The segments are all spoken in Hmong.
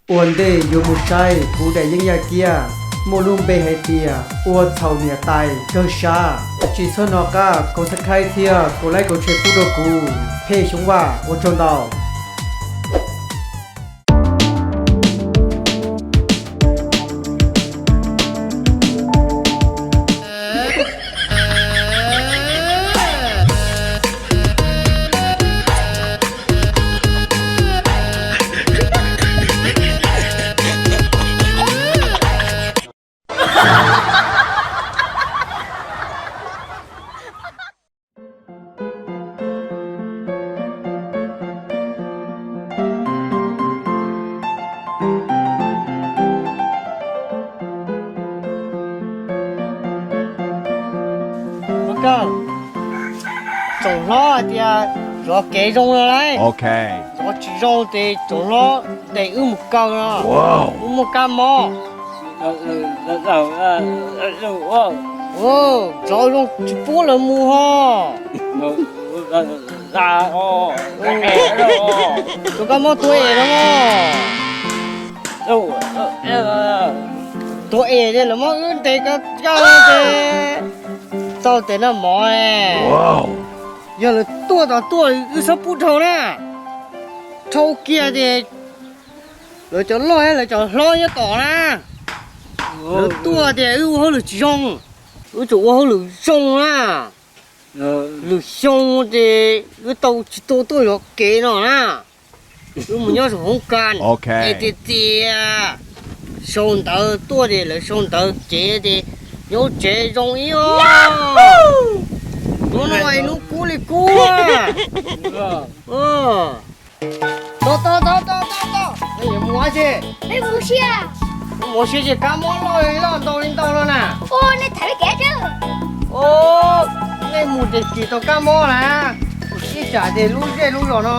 Ua ntej yuav mus saib kuv daim yeeb yaj kiab muaj lub npe hais tias ua txhaum niam tais kawg sab, tsis txhob hnov qab kom subscribe thiab kom like kom share pub rau kuv. Pheej Xyooj Vaj, ua tsaug ntau. Tsoom hlob hais tias zov kev zoo no lauj. Zov tsis zoo ces tsoom hlob ntes wb mus kaw no. Wb muaj kab mob. Zov zoo tsis pub lawv mus ho. Tus kab mob tuag es no. Tuag es ces lawv muab wb ntes kawg kawg ces tau tes noj mov. Yog lawv tuaj tod tuaj wb txhob pub dhau na. Dhau kiag ces lawv cov loj lawv cov hlob nyob tom na. Lawv tuaj tias wb ua hauj lwm tsis zoo, wb tsum ua hauj lwm zoo na. Lwm xyoo ces wb tau tsis tau tuaj zov kev no na. Wb mus nyob saum hoob kas es tias tias sau ntawv tuaj ces lawv sau ntawv ces tias nyob tsev zoo ib os. Hnub no hnub kub li kub. Tau tau tau tau tau tau. Yuav mus tsi? Peb mus ua si. Mus ua si ces kab mob loj li loj ntau li ntau no na. Nej tham kev tseeb. Nej mus ces tsis tau kab mob na. Ib tsam ces lub zej lub zos no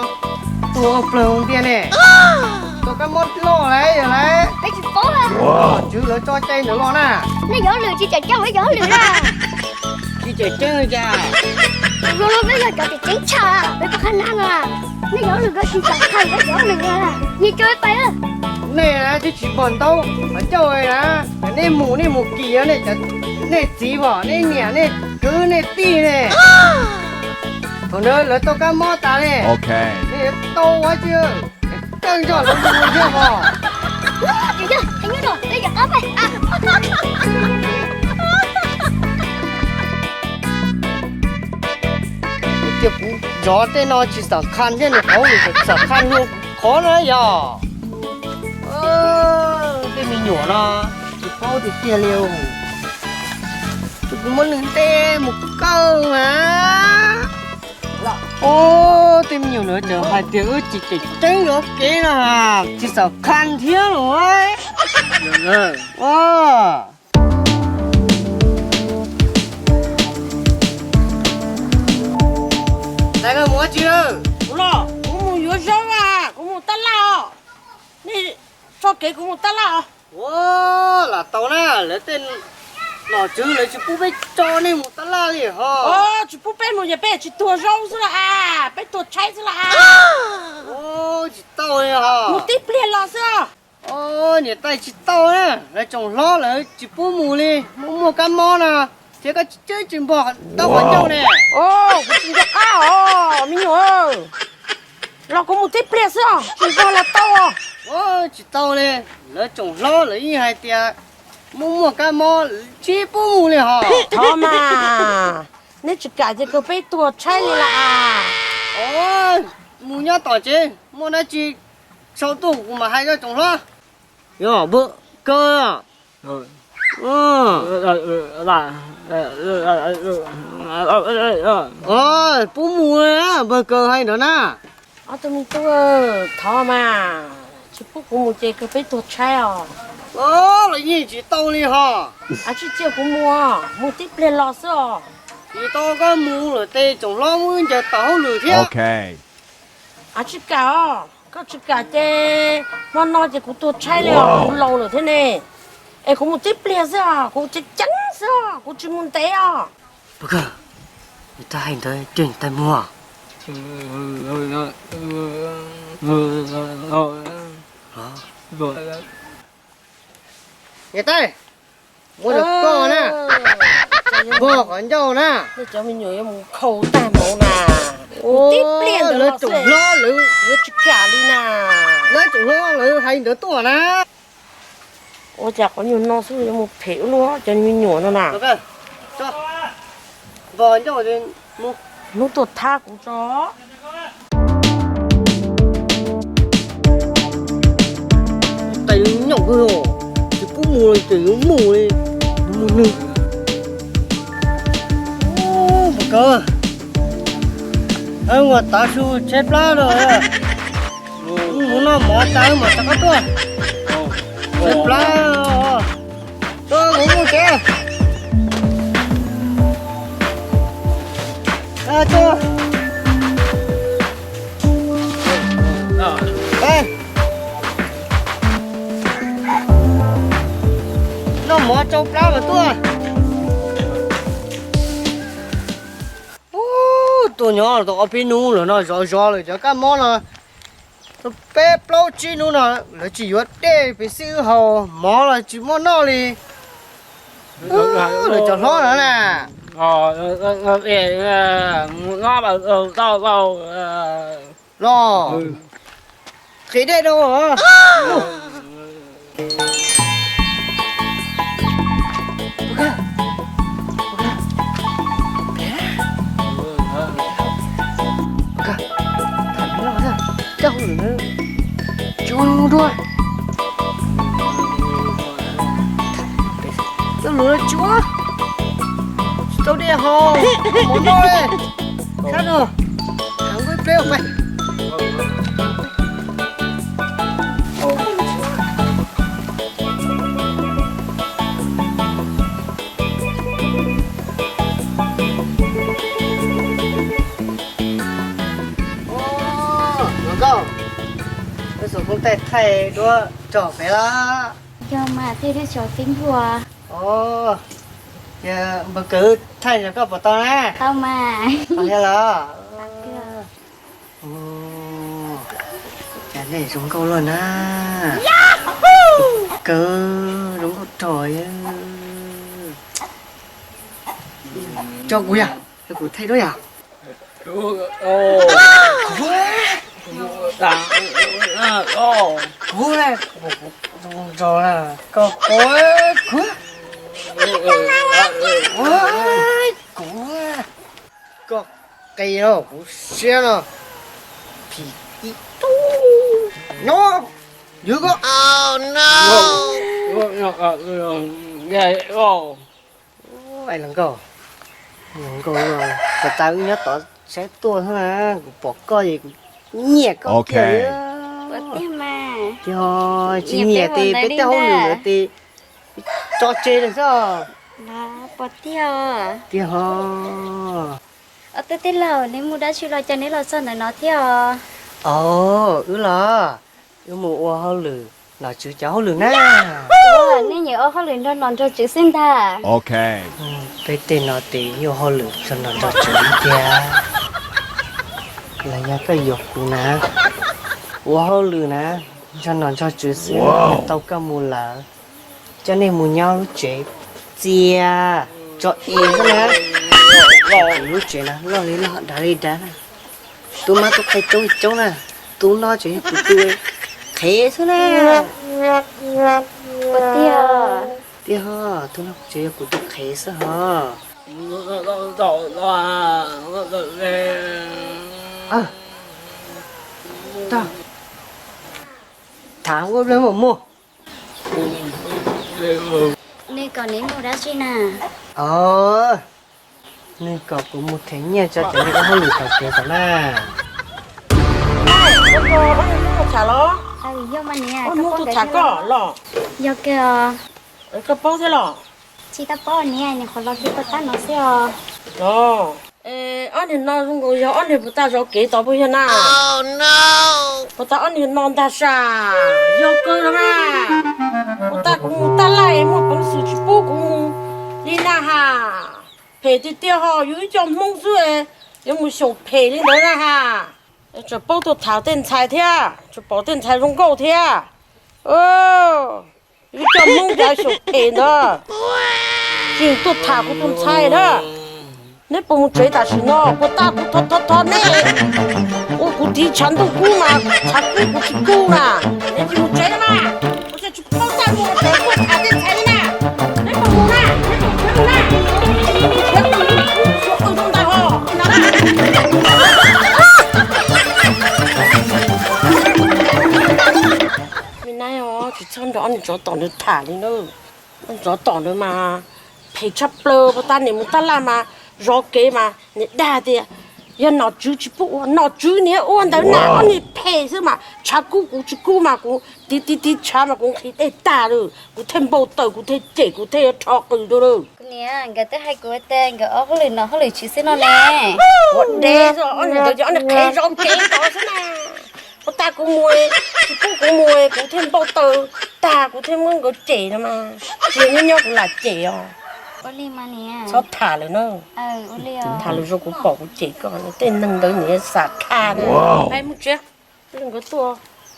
tuag plawg ntiag ne. Tau kab mob loj lawm yog lawm. Peb tsis paub. Nom tswv lawv tso cai ntawd los na. Nej yog hauj lwm tsis tseem ceeb, peb yog hauj lwm na. Tsis tseem ceeb li cas? Zoo no peb yog cov tseem ceeb tshaj, peb pab qhab nab no. Nej yog hauj lwm ko tsis tseem ceeb, peb yog hauj lwm na. Nyias tso peb pais. Nej twb tsis pom ntaub qhov ncauj li na. Nej mus nej mus kim nej, nej txiv pom, nej niam nej kwv nej tij ne. Thaum ntawd lawv tau kab mob tas ne. Nej yuav tau ua tsi? Kawg nco lawv mus thiab os. Tias kuv zov tej no tsis xam khas thiab, nws qhov nws xam khas nws qhov na yog. Tej me nyuam no tsis paub tiag tiag li. Kuv muab nws nte mus kaw mas. Tej me nyuam no tseem hais tias wb tsis tseem ceeb zov kev no, tsis xam khas thiab los. Mus ua tsi? Kuv los kuv mus yuav zaub, kuv mus tab laj os. Nej tso kev kuv mus tab laj os. Ua, lam tau na, lawv tej nom tswv lawv tsis pub peb tso nej mus tab laj li ho. Tsis pub peb mus ces peb tsis tuag zaub xwb los as, peb tuag tshaib xwb los as. Tsis tau li ho. Mus tib pliag los xwb os. Niam tais, tsis tau na, lawv tsoom hlob lawv tsis pub mus li, muaj muaj kab mob no, thiab koj tsis tseeb tsis npog tau qhov ncauj ne. Kuv tsis nco qab os me nyuam. Los kuv mus tib pliag xwb os, tsis npog los tau os. Tsis tau li, lawv tsoom hlob lawv yeej hais tias muaj muaj kab mob tsis pub mus li ho. Thov mas, neb tsis kam ces kawg peb tuag tshaib li las. Mus nyob tom tsev, muaj dab tsi sau tuaj kuv mam hais rau tsoom hlob. Yog, kawg. Pub mus, npawg Kaws hais ntawd na. Ob tug me tub, thov mas, tsis pub kuv mus ces kawg peb tuag tshaib os. Los yeej tsis tau li ho. Tsis cia kuv mus, mus tib pliag los xwb os. Tsis tau, koj mus lawm ces tsoom hlob muab ncaws tom hauj lwm thiab. Tsis kam os, koj tsis kam ces hmo no ces kuv tuag tshaib li os, kuv laus lawm thiab ne. Es kuv mus tib pliag xwb os, kuv ceev ceev xwb os, kuv tsis mus ntev os. Pog Kaws, nws twb hais ntawd ces nws tais muag los. Niam tais, muab cov koj na, npog qhov ncauj na. Nej cov me nyuam yuav mus khaus tag npaum na. Tib pliag ntawd lawv tseem hlob lawv yuav tsis kam li na. Lawv tseem hlob lawv hais ntawd tuaj na. Ua cas qhov nyuag no xwb yuav mus phem ua luaj cov me nyuam no na. Npog ncauj, hnub tuaj thab kuv tso. Tais nyob kawg, tsis pub mus ces yuav mus li, mus nws. Mus kawg, ua tav su tsheb plab rau, mus noj mov tas mam rov qab tuaj. Tsheb plab, tuaj mus mus tsev. Noj mov tsau plab mas tuaj. Ub, tuaj nyob tau ob peb hnub lawm no, zov zov lawm cov kab mob no. Tau peb plaub tsib hnub no lawv tsis yuav dej pem xwb, wb haus mov los tsis muaj noj li. Lawv cov hlob no na. Los, qhia dej rau. Coj hauj lwm na, tsis ua dua. Coj lwm tsis ua, tsis tau dej haus, mov noj li. Sab no, thov nqaij pleb ua pais. Ua, nkauj, peb xov tooj thaij thaij duab tso pem lawm. Yog mas, thiaj li tso fib npuas. Ua, ces npawg Kawm thaij rau koj puas tau na? Tau mas. Tau thiab los? Cas nej zoo nkauj luaj na. Kawm zoo nkauj rog. Tso kuv yog, tso kuv thaij duab yog. Kuv, kuv, kuv, kuv, kuv, kuv, kuv, koj qis los kuv siab no. Phim ib tug nyob ywg koj. Hais los nkauj, los nkauj, puas tas wb nyob tod saib tuaj xwb na, kuv pom koj es kuv nyiam koj tiag. Tiag, tsis nyiam ces peb tej hauj lwm lawm ces tso tseg lawm xwb. Tiag ho. Ob tug tij laug, neb mus dab tsi los cas neb los txog ntawm no thiab os? Os, wb los wb mus ua hauj lwm nom tswv cov hauj lwm na. Nej nyiam ua hauj lwm nrog nom nrog tswv xwb ntag. Peb tej no ces yeej ua hauj lwm nrog nom nrog tswv tiag. Los yog koj yuav kuv na, ua hauj lwm na, nrog nom nrog tswv xwb, tau koj mus lawm, coj nej mus nyob lub tsev txias tso es xwb na. Lub tsev no loj li loj, dav li dav na. Tub mab tub qhe coob li coob na. Tub no tseem yog kuv tus qhev xwb na. Tiag ho, tub no tseem yog kuv tus qhev xwb ho. Tham ua mus. Nej kom neb mus dab tsi na? Os, nws kom kuv mus them nyiaj tso cov neeg ua hauj lwm tom kev tom na. Hnub tus tham los? Hnub tus tham koj los? Yog kawg os. Koj paub thiab los? Tsis tau paub niam, nyuam qhuav los kiag puag ta no xwb os. Los, ob niag no zoo nkaus yog ob niag puag ta zov kev tod puas yog na? Puag ta ob niag no ntag sas, yog kawg los mas. Puag ta kuv mus taj laj muaj peev xwm tsis pub kuv mus li na has. Phem tiag tiag ho, yus ib co Hmoob xwb yuav mus xyaum phem li ntawd na has. Tseem paub tuaj tham tej ntxhais thiab, tseem pom tej ntxhais zoo nkauj thiab. Ib co Hmoob cov xyaum phem ntawd, tsis tuaj tham kuv tus ntxhais na. Neb puas mus tsev tam sim no, puas tas kuv thov thov thov neb ua kuv tiv tshav ntuj kub mas tshav kub kuv tsis kub na. Neb tsis mus tsev na, kuv tsis paub txaj muag tsev tuaj tham tej ntxhais li na. Neb puas mus na, neb puas mus tsev mus na. Neb mus tsev mus na, kuv xyuas qw rau ntawd ho. Me nab os, tsis txhob nrog ob niag tsov tom ntawd tham li na. Ob niag tsov tom ntawd mas phem tshaj plaws, puas tas niam mus tab laj mas zov kev mas niam dag tias yog nom tswv tsis pub ua, nom tswv niam ua ntawd na, ob niag phem xwb mas tshav kub kuv tsis kub mas kuv tiv tiv tiv tshav mas kuv nqhis dej tag lawm, kuv thiaj npau taws, kuv thiaj cem, kuv thiaj yuav rho qws rau lawm. Kuv niam, nkawd twb hais kuv tias nkawd ob hauj lwm no hauj lwm tsis xwb no ne. Ua deb xwb, ob niag ntawd ces ob niag qhev zov kev tod xwb na. Puas tas kuv mus, tsis pub kuv mus, kuv thiaj npau taws tag, kuv thiaj muab nkawd cem no mas. Tsis nyob nyob kuv lam cem os. Txhob tham lawm na. Tham lawm zoo kuv pom kuv cem koj, tej neeg ntawd nws xam khaj na. Peb mus tsev, nkawd tuaj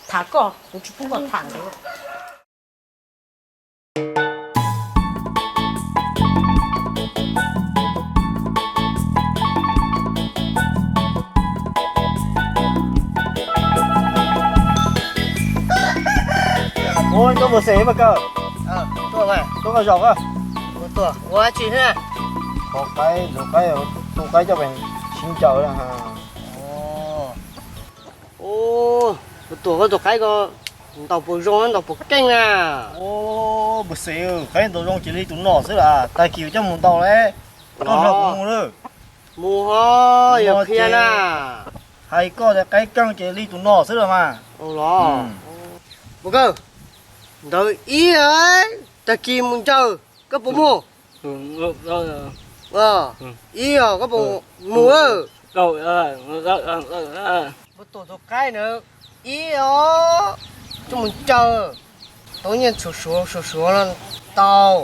tham koj, kuv tsis pub koj tham nkawd. Ua, koj puas xeem mas kawg? Tuaj, tuaj nqa zaum. Ua dab tsi thiab? Qaib, tus qaib, tus qaib coj pem siv ncaws. Ua, tuaj, koj tus qaib ko ntaus puas zoo, ntaus puas keej na? Ua, puas xeem, qaib ntaus zoo ces li tus no xwb las, tag kis coj mus ntaus lawm, koj nrog kuv mus lawm. Mus ho, yog qhia na. Hais koj tias qaib keej ces li tus no xwb los mas. Los, puas kawg, ntawd ib, tag kis mus ncaws, koj puas mus? Ib os, koj puas mus? Puas tuaj tus qaib na, ib os, coj mus ncaws, tau nyiaj suav suav suav suav los tau,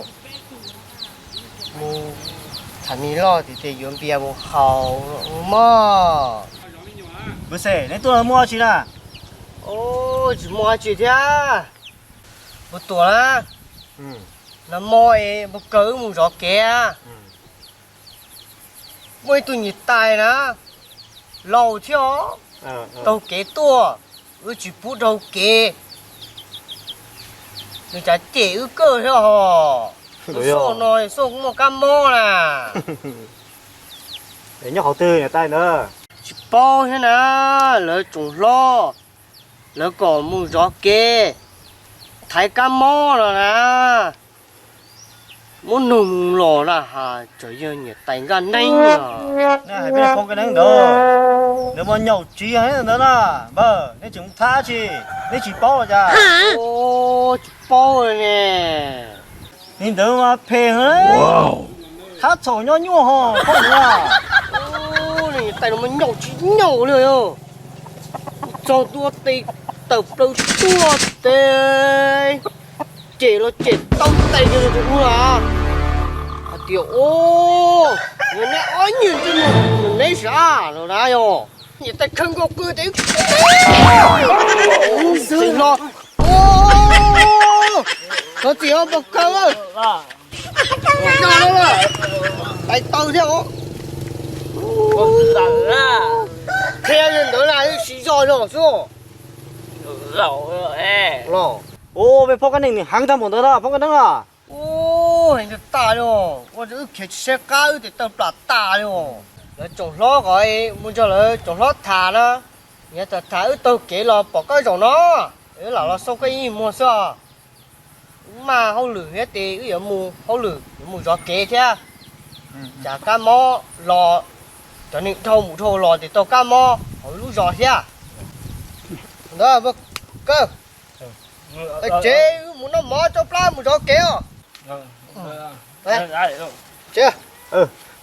mus tham mis loj tias yuav npias mus haus mog. Puas xeem, neb tuaj muaj dab tsi na? Tsis muaj dab tsi thiab. Puas tuaj na, nag hmo es puas kawg wb mus zov kev. Muaj ib tug niam tais na, laus thiab os, taug kev tuaj, wb tsis pub raug kev. Nws tsav cem wb kawg thiab hos. Wb xuaj no xuaj muaj kab mob na. Nyob qhov twg niam tais ntawd? Tsis paub thiab na, lawv tsoom hlob, lawv kom mus zov kev, thaiv kab mob no na. Muab nug mus los na has, tseem yog niam tais nkaj neeb os. Hais peb poj nkaj neeb ntawd, nws mas nyaum tsiv heev ntawd na. Npawg, neb tseem mus thab tsi, neb tsis paub los cas? Tsis paub ne. Li ntawd mas phem heev, thab txhaum nyob nyuaj ho phooj ywg. Niam tais no mas nyaum tsis nyaum li. Txog ntua tes tawm plaws tuaj tes, cem los cem tau tes kiag rau tus ub na. Hais tias, yog neb ob nyuag ntsej muag neb sav los na yog. Niam tais khawb nkaus qw tes, xeem hlo, thov txim os pog kawg. Tais taw thiab os. Qhia li ntawd na, siv zog zog xwb. Ua, peb phob kab neeg nws heev tag npaum ntawd na phob kab neeb na. Ua, heev tag tas li os, ua rau wb khiav tsis saib qab wb tes taw plam tas li os. Lawv tsoom hlob ko, mus nrog lawv tsoom hlob tham na. Yog tham tham wb taug kev los pom koj zaum no, wb lam los xauj koj ib muag xwb os. Wb maj hauj lwm thiab tes wb yuav mus hauj lwm, yuav mus zov kev thiab. Tsam kab mob los, cov neeg dhau mus dhau los tes tau kab mob hauv wb lub zos thiab. Ntawd, kawg, tsev wb mus noj mov tsau plab mus zov kev os.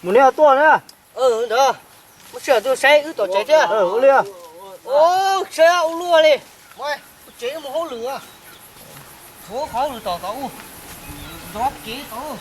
Mus neb ho tuaj na. Ntawd, muab sij hawm tuaj saib wb tom tsev thiab. Ua li, saib ua luaj li. Tsev mus hauj lwm, tshuav qhov hauj lwm tom tod, zov kev tod.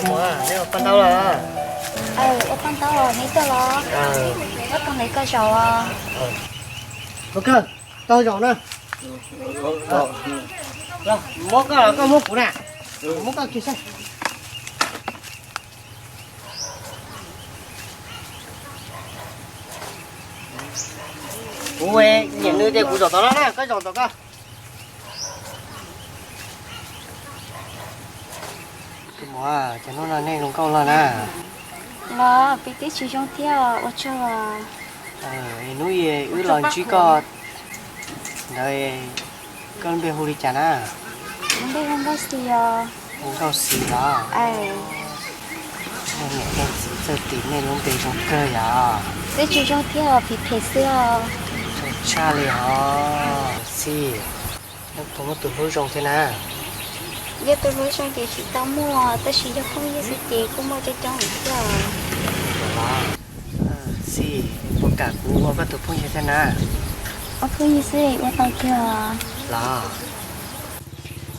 Muam, neb ua paj ntaub los? Ua paj ntaub los neb tuaj los? Ua tau neb koj zaum. Ua kawg, tau zaum na. Muab koj los koj muab kuv na. Muab koj kiag saib. Kuv nyiam nws ces kuv zaum tom no na, koj zaum tom koj. Muam, cas hnub no nej zoo nkauj loj na. Los peb twb tsis zoo thiab, ua tsaug. Hnub wb los ntsib koj ntawd, koj lub npe hu li cas na? Kuv npe hu Nkauj Xis os. Hu Nkauj Xis los? Niam txiv txawj tim nej lub npe zoo kawg yom. Twb tsis zoo thiab, phem phem xwb os. Zoo tshaj li os. Xis, nej puas muaj tus hlub zoo thiab na? Yog tus hlub zoo ces tsis tau muaj, tab sis yog phooj ywg xwb ces kuj muaj coob coob thiab. Xis, puas kam kuv ua koj tus phooj ywg thiab na? Ua phooj ywg xwb ua tau tiag los?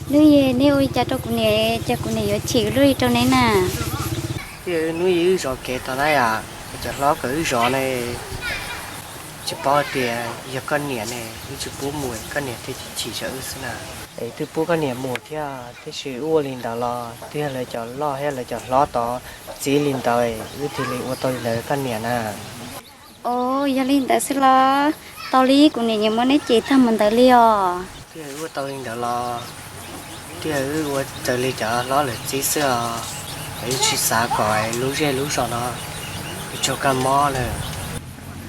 Hnub yog nej ua li cas rau kuv niam, cas kuv niam yuav chim luaj li rau neb na? Twb yog hnub yog wb zov kev tau na yom, cov hlob kom wb zov ne, tsis paub tias yog koj niam ne, wb tsis pub mus koj niam thiaj chim rau wb xwb na. Es twb pub koj niam mus thiab, tiam sis wb ua li ntawd los twb yog lawv cov loj thiab lawv cov hlob tod txib li ntawd, wb thiaj li ua tau li ntawd koj niam na. Ov, yog li ntawd xwb los? Tau li, kuv niam nyiam muab neb cem tag mus ntawd li os. Twb yog wb ua tau li ntawd los, twb yog wb ua raws li cov hlob lawv txib xwb os. Wb tsis xav kom lub zej lub zos no tsaug kab mob lawm.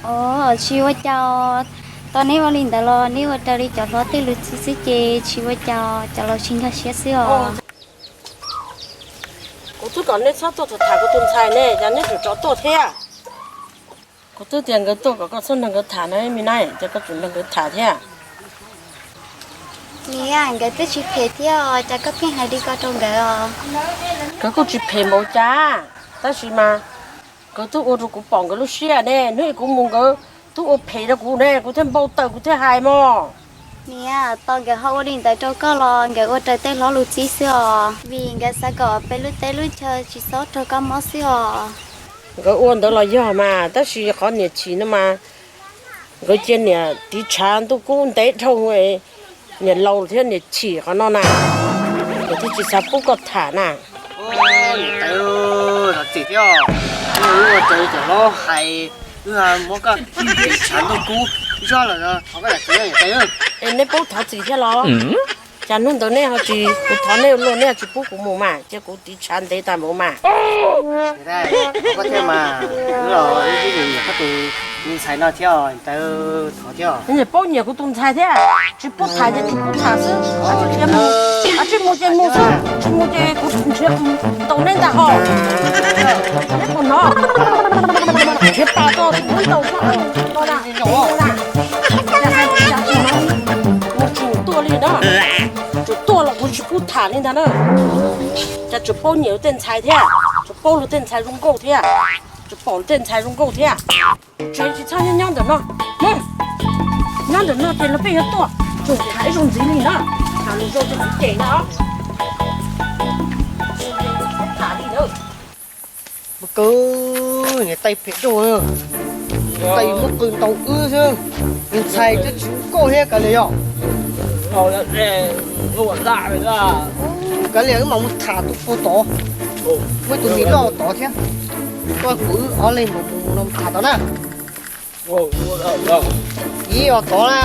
Ov, tsis ua cas, tau neb ua li ntawd los neb ua raws li cov hlob tej lus txib xwb ces tsis ua cas, cov laus tsis nkag siab xwb os. Kuv twb kom neb txhob tuaj tham kuv tus ntxhais ne, cas neb tseem rov tuaj thiab? Kuv twb tias nkawd tuaj kom koj txhob nrog nkawd tham na me na, cas koj tseem nrog nkawd tham thiab? Niam, nkawd twb tsis phem thiab, cas koj pheej hais li ko rau nkawd os? Nkawd kuj tsis phem npaum cas, tab sis mas nkawd twb ua rau kuv pom nkawd lub siab ne, hnub kuv mus nkawd twb ua phem rau kuv ne, kuv thiaj npau taws kuv thiaj hais mog. Niam, tau nkawd ho ua li ntawd rau koj los nkawd ua raws tej hlob lus txib xwb os, vim nkawd xav kom peb lub teb lub chaw tsis txhob raug kab mob xwb os. Nkawd ua ntawd los yog mas, tab sis qhov niam chim no mas, nkawd cia niam tiv tshav ntuj kub ntev dhau, niam laus thiab niam chim qhov no na, niam thiaj tsis xav pub koj tham na. Niam tais, thov txim thiab, wb ua raws li cov hlob hais, wb muab koj tiv tshav ntuj kub zog lawm, thov koj zam txim niam tais. Es neb pub thov txim thiab los? Cas hnub ntawd neb ho tsis, kuv thov neb ua luaj neb ho tsis pub kuv mus mas, cia kuv tiv tshav ntev tas mus mas. Koj thiaj mas, wb los wb twb nyiam koj tus ntxhais no thiab, niam tais, thov thiab. Nyiam paub nyiam kuv tus ntxhais thiab, tsis pub tham ces tsis pub tham xwb, tsis mus ces mus xwb, tsis mus ces kuv nrhiav ntaus neb ntag ho. Neb puas hnov? Nrhiav pas tso kuv muab ntaus tso. Mus tseem tuaj li na, tseem tuaj los kuv tsis pub tham li ntag na. Cas tseem paub nyiam luag tej ntxhais thiab, tseem paub luag tej ntxhais zoo nkauj thiab, tseem pom luag tej ntxhais zoo nkauj thiab. Tsev tsis txhob nyob nyob ntawm no, nyob ntawm no ces luag pheej yuav tuaj, tseem tham ib zaug ntxiv li na, tham lus zoo rau kuv cem na. Tham li na. Muaj kawg, niam tais phem dua, niam tais muab qw ntaus wb xwb. Niag ntxhais twb tsis zoo nkauj thiab kav liam yog. Kav liam wb mam mus tham tus puag tod, muaj tus me loj tod thiab. Koj kuv wb ob leeg mus mus no tham tod na. Ib os tod na.